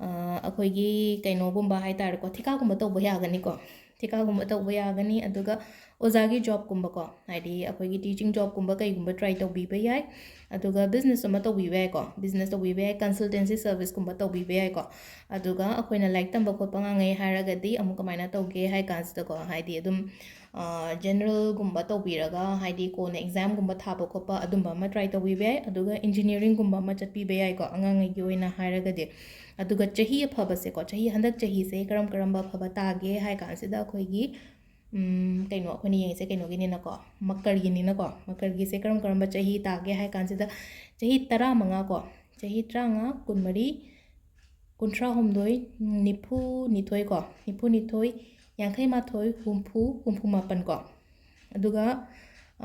ꯑ, ꯑꯩꯈꯣꯏꯒꯤ ꯀꯩꯅꯣꯒꯨꯝꯕ ꯍꯥꯏ ꯇꯥꯔꯦꯀꯣ, ꯊꯤꯀꯥꯒꯨꯝꯕ ꯇꯧꯕ ꯌꯥꯒꯅꯤꯀꯣ꯫ ꯊꯤꯀꯥꯒꯨꯝꯕ ꯇꯧꯕ ꯌꯥꯒꯅꯤ꯫ ꯑꯗꯨꯒ ꯑꯣꯖꯥꯒꯤ ꯖꯣꯕꯀꯨꯝꯕꯀꯣ, ꯍꯥꯏꯗꯤ ꯑꯩꯈꯣꯏꯒꯤ ꯇꯤꯆꯤꯡ ꯖꯣꯕꯀꯨꯝꯕ ꯀꯩꯒꯨꯝꯕ ꯇ꯭ꯔꯥꯏ ꯇꯧꯕꯤꯕ ꯌꯥꯏ꯫ ꯑꯗꯨꯒ ꯕꯤꯖꯤꯅꯦꯁ ꯑꯃ ꯇꯧꯕꯤꯕ ꯌꯥꯏꯀꯣ, ꯕꯤꯖꯤꯅꯦꯁ ꯇꯧꯕꯤꯕ ꯌꯥꯏ, ꯀꯟꯁꯜꯇꯦꯟꯁꯤ ꯁꯔꯚꯤꯁꯀꯨꯝꯕ ꯇꯧꯕꯤꯕ ꯌꯥꯏꯀꯣ꯫ ꯑꯗꯨꯒ ꯑꯩꯈꯣꯏꯅ ꯂꯥꯏꯔꯤꯛ ꯇꯝꯕ ꯈꯣꯠꯄ ꯉꯥꯡꯉꯩ ꯍꯥꯏꯔꯒꯗꯤ ꯑꯃꯨꯛ ꯀꯃꯥꯏꯅ ꯇꯧꯒꯦ ꯍꯥꯏ ꯀꯥꯟꯁꯤꯗꯀꯣ, ꯍꯥꯏꯗꯤ ꯑꯗꯨꯝ, ꯑ, ꯖꯦꯅꯔꯦꯜꯒꯨꯝꯕ ꯇꯧꯕꯤꯔꯒ, ꯍꯥꯏꯗꯤ ꯀꯣꯟꯅ ꯑꯦꯛꯖꯥꯝꯒꯨꯝꯕ ꯊꯥꯕ ꯈꯣꯠꯄ ꯑꯗꯨꯝꯕ ꯑꯃ ꯇ꯭ꯔꯥꯏ ꯇꯧꯕꯤꯕ ꯌꯥꯏ꯫ ꯑꯗꯨꯒ ꯏꯟꯖꯤꯅꯤꯌꯥꯔꯤꯡꯒꯨꯝꯕ ꯑꯃ ꯆꯠꯄꯤꯕ ꯌꯥꯏꯀꯣ, ꯑꯉꯥꯡꯉꯩꯒꯤ ꯑꯣꯏꯅ ꯍꯥꯏꯔꯒꯗꯤ꯫ ꯑꯗꯨꯒ ꯆꯍꯤ ꯑꯐꯕꯁꯦꯀꯣ, ꯆꯍꯤ, ꯍꯟꯗꯛ ꯆꯍꯤꯁꯦ ꯀꯔꯝ ꯀꯔꯝꯕ ꯑꯐꯕ ꯇꯥꯒꯦ ꯍꯥꯏ ꯀꯥꯟꯁꯤꯗ ꯑꯩꯈꯣꯏꯒꯤ, ꯎꯝ, ꯀꯩꯅꯣ, ꯑꯩꯈꯣꯏꯅ ꯌꯦꯡꯉꯤꯁꯦ ꯀꯩꯅꯣꯒꯤꯅꯤꯅꯀꯣ, ꯃꯀꯔꯒꯤꯅꯤꯅꯀꯣ꯫ ꯃꯀꯔꯒꯤꯁꯦ ꯀꯔꯝ ꯀꯔꯝꯕ ꯆꯍꯤ ꯇꯥꯒꯦ ꯍꯥꯏ ꯀꯥꯟꯁꯤꯗ ꯆꯍꯤ ꯇꯔꯥꯃꯉꯥ ꯀꯣ, ꯆꯍꯤ ꯇꯔꯥꯃꯉꯥ, ꯀꯨꯟꯃꯔꯤ, ꯀꯨꯟꯊ꯭ꯔꯥ ꯍꯨꯝꯗꯣꯏ, ꯅꯤꯐꯨ ꯅꯤꯊꯣꯏ ꯀꯣ, ꯅꯤꯐꯨ ꯅꯤꯊꯣꯏ, ꯌꯥꯡꯈꯩ ꯃꯥꯊꯣꯏ, ꯍꯨꯝꯐꯨ, ꯍꯨꯝꯐꯨ ꯃꯥꯄꯟ ꯀꯣ꯫ ꯑꯗꯨꯒ,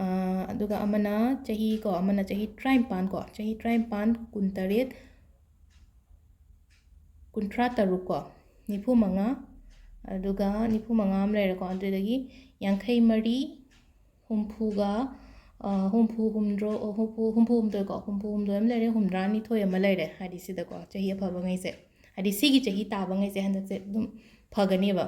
ꯑ, ꯑꯗꯨꯒ ꯑꯃꯅ ꯆꯍꯤ ꯀꯣ, ꯑꯃꯅ ꯆꯍꯤ ꯇꯔꯥꯅꯤꯄꯥꯟ ꯀꯣ, ꯆꯍꯤ ꯇꯔꯥꯅꯤꯄꯥꯟ, ꯀꯨꯟꯇꯔꯦꯠ, ꯀꯨꯟꯊ꯭ꯔꯥ ꯇꯔꯨꯛ ꯀꯣ, ꯅꯤꯐꯨ ꯃꯉꯥ, ꯑꯗꯨꯒ ꯅꯤꯐꯨ ꯃꯉꯥ ꯑꯃ ꯂꯩꯔꯦꯀꯣ, ꯑꯗꯨꯗꯒꯤ ꯌꯥꯡꯈꯩ ꯃꯔꯤ, ꯍꯨꯝꯐꯨꯒ, ꯑ, ꯍꯨꯝꯐꯨ ꯍꯨꯝꯗ꯭ꯔꯣ-, ꯑ, ꯍꯨꯝꯐꯨ, ꯍꯨꯝꯐꯨ ꯍꯨꯝꯗꯣꯏ ꯀꯣ, ꯍꯨꯝꯐꯨ ꯍꯨꯝꯗꯣꯏ ꯑꯃ ꯂꯩꯔꯦ, ꯍꯨꯝꯗ꯭ꯔꯥ ꯅꯤꯊꯣꯏ ꯑꯃ ꯂꯩꯔꯦ, ꯍꯥꯏꯗꯤ ꯁꯤꯗꯀꯣ, ꯆꯍꯤ ꯑꯐꯕꯉꯩꯁꯦ, ꯍꯥꯏꯗꯤ ꯁꯤꯒꯤ ꯆꯍꯤ ꯇꯥꯕꯉꯩꯁꯦ ꯍꯟꯗꯛꯁꯦ ꯑꯗꯨꯝ ꯐꯒꯅꯦꯕ꯫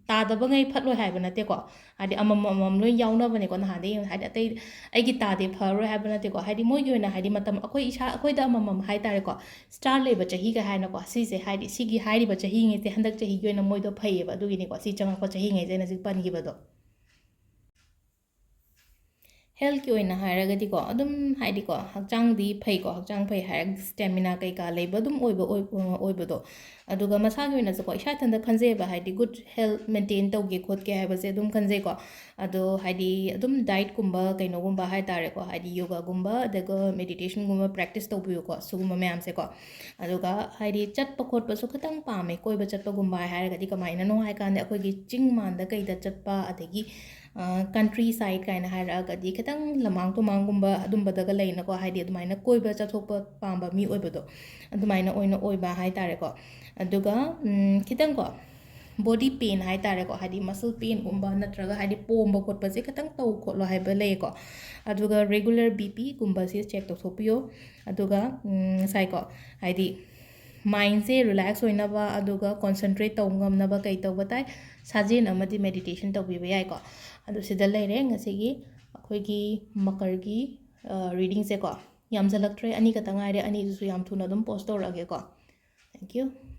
ꯇꯥꯗꯕꯉꯩ ꯐꯠꯂꯣꯏ ꯍꯥꯏꯕ ꯅꯠꯇꯦꯀꯣ, ꯍꯥꯏꯗꯤ ꯑꯃꯃꯝ ꯑꯃꯃꯝ ꯂꯣꯏ ꯌꯥꯎꯅꯕꯅꯦꯀꯣ, ꯅꯍꯥꯟꯗꯩ ꯌꯦꯡꯉꯣ, ꯍꯥꯏꯗꯤ ꯑꯇꯩ ꯑꯩꯒꯤ ꯇꯥꯗꯦ ꯐꯔꯣꯏ ꯍꯥꯏꯕ ꯅꯠꯇꯦꯀꯣ, ꯍꯥꯏꯗꯤ ꯃꯣꯏꯒꯤ ꯑꯣꯏꯅ ꯍꯥꯏꯗꯤ ꯃꯇꯝ ꯑꯩꯈꯣꯏ ꯏꯁꯥ, ꯑꯩꯈꯣꯏꯗ ꯑꯃꯃꯝ ꯍꯥꯏꯇꯥꯔꯦꯀꯣ, ꯁ꯭ꯇꯥꯔ ꯂꯩꯕ ꯆꯍꯤꯒ ꯍꯥꯏꯅꯀꯣ, ꯁꯤꯁꯦ ꯍꯥꯏꯗꯤ ꯁꯤꯒꯤ ꯍꯥꯏꯔꯤꯕ ꯆꯍꯤꯉꯩꯁꯦ ꯍꯟꯗꯛ ꯆꯍꯤꯒꯤ ꯑꯣꯏꯅ ꯃꯣꯏꯗꯣ ꯐꯩꯌꯦꯕ, ꯑꯗꯨꯒꯤꯅꯤꯀꯣ ꯁꯤ ꯆꯪꯉꯛꯄ ꯆꯍꯤꯉꯩꯁꯦ ꯑꯩꯅ ꯍꯧꯖꯤꯛ ꯄꯟꯈꯤꯕꯗꯣ꯫ ꯍꯦꯜꯠꯀꯤ ꯑꯣꯏꯅ ꯍꯥꯏꯔꯒꯗꯤꯀꯣ, ꯑꯗꯨꯝ ꯍꯥꯏꯗꯤꯀꯣ, ꯍꯛꯆꯥꯡꯗꯤ ꯐꯩꯀꯣ, ꯍꯛꯆꯥꯡ ꯐꯩ ꯍꯥꯏꯔꯒ ꯁ꯭ꯇꯦꯃꯤꯅꯥ ꯀꯩꯀꯥ ꯂꯩꯕ ꯑꯗꯨꯝ ꯑꯣꯏꯕ, ꯑꯣꯏ-, ꯑꯣꯏꯕꯗꯣ꯫ ꯑꯗꯨꯒ ꯃꯁꯥꯒꯤ ꯑꯣꯏꯅꯁꯨꯀꯣ, ꯏꯁꯥ ꯏꯊꯟꯇ ꯈꯟꯖꯩꯕ, ꯍꯥꯏꯗꯤ ꯒꯨꯗ ꯍꯦꯜꯠ ꯃꯦꯟꯇꯦꯟ ꯇꯧꯒꯦ ꯈꯣꯠꯀꯦ ꯍꯥꯏꯕꯁꯦ ꯑꯗꯨꯝ ꯈꯟꯖꯩꯀꯣ꯫ ꯑꯗꯣ ꯍꯥꯏꯗꯤ ꯑꯗꯨꯝ ꯗꯥꯏꯠꯀꯨꯝꯕ ꯀꯩꯅꯣꯒꯨꯝꯕ ꯍꯥꯏꯇꯥꯔꯦꯀꯣ, ꯍꯥꯏꯗꯤ ꯌꯣꯒꯥꯒꯨꯝꯕ ꯑꯗꯨꯒ ꯃꯦꯗꯤꯇꯦꯁꯟꯒꯨꯝꯕ ꯄ꯭ꯔꯦꯛꯇꯤꯁ ꯇꯧꯕꯤꯌꯨꯀꯣ, ꯁꯤꯒꯨꯝꯕ ꯃꯌꯥꯝꯁꯦꯀꯣ꯫ ꯑꯗꯨꯒ ꯍꯥꯏꯗꯤ ꯆꯠꯄ ꯈꯣꯠꯄꯁꯨ ꯈꯤꯇꯪ ꯄꯥꯝꯃꯦ, ꯀꯣꯏꯕ ꯆꯠꯄꯒꯨꯝꯕ ꯍꯥꯏꯔꯒꯗꯤ ꯀꯃꯥꯏꯅꯅꯣ ꯍꯥꯏ ꯀꯥꯟꯗ ꯑꯩꯈꯣꯏꯒꯤ ꯆꯤꯡ ꯃꯥꯟꯗ ꯀꯩꯗ ꯆꯠꯄ, ꯑꯗꯒꯤ, ꯑ, ꯀꯟꯇ꯭ꯔꯤ ꯁꯥꯏꯠ ꯀꯥꯏꯅ ꯍꯥꯏꯔꯛꯑꯒꯗꯤ ꯈꯤꯇꯪ ꯂꯝꯃꯥꯡ ꯇꯨꯃꯥꯡꯒꯨꯝꯕ ꯑꯗꯨꯝꯕꯗꯒ ꯂꯩꯅꯀꯣ, ꯍꯥꯏꯗꯤ ꯑꯗꯨꯃꯥꯏꯅ ꯀꯣꯏꯕ ꯆꯠꯊꯣꯛꯄ ꯄꯥꯝꯕ ꯃꯤ ꯑꯣꯏꯕꯗꯣ, ꯑꯗꯨꯃꯥꯏꯅ ꯑꯣꯏꯅ ꯑꯣꯏꯕ ꯍꯥꯏꯇꯥꯔꯦꯀꯣ꯫ ꯑꯗꯨꯒ, ꯎꯝ, ꯈꯤꯇꯪꯀꯣ ꯕꯣꯗꯤ ꯄꯦꯟ ꯍꯥꯏꯇꯥꯔꯦꯀꯣ, ꯍꯥꯏꯗꯤ ꯃꯁꯜ ꯄꯦꯟꯒꯨꯝꯕ ꯅꯠꯇ꯭ꯔꯒ ꯍꯥꯏꯗꯤ ꯄꯣꯝꯕ ꯈꯣꯠꯄꯁꯦ ꯈꯤꯇꯪ ꯇꯧ ꯈꯣꯠꯂꯣ ꯍꯥꯏꯕ ꯂꯩꯌꯦꯀꯣ꯫ ꯑꯗꯨꯒ ꯔꯤꯒꯨꯂꯔ ꯕꯤ ꯄꯤꯒꯨꯝꯕꯁꯦ ꯆꯦꯛ ꯇꯧꯊꯣꯛꯄꯤꯌꯣ꯫ ꯑꯗꯨꯒ, ꯎꯝ, ꯉꯁꯥꯏꯀꯣ, ꯍꯥꯏꯗꯤ ꯃꯥꯏꯟꯁꯦ ꯔꯤꯂꯦꯛꯁ ꯑꯣꯏꯅꯕ ꯑꯗꯨꯒ ꯀꯣꯟꯁꯦꯟꯇ꯭ꯔꯦꯠ ꯇꯧꯕ ꯉꯝꯅꯕ ꯀꯩ ꯇꯧꯕ ꯇꯥꯏ? ꯁꯥꯖꯦꯟ ꯑꯃꯗꯤ ꯃꯦꯗꯤꯇꯦꯁꯟ ꯇꯧꯕꯤꯕ ꯌꯥꯏꯀꯣ꯫ ꯑꯗꯨ ꯁꯤꯗ ꯂꯩꯔꯦ ꯉꯁꯤꯒꯤ ꯑꯩꯈꯣꯏꯒꯤ ꯃꯀꯔꯒꯤ, ꯑ, ꯔꯤꯗꯤꯡꯁꯦꯀꯣ꯫ ꯌꯥꯝꯖꯜꯂꯛꯇ꯭ꯔꯦ, ꯑꯅꯤ ꯈꯛꯇ ꯉꯥꯏꯔꯦ, ꯑꯅꯤꯗꯨꯁꯨ ꯌꯥꯝ ꯊꯨꯅ ꯑꯗꯨꯝ ꯄꯣꯁ ꯇꯧꯔꯛꯑꯒꯦꯀꯣ꯫ Thank you.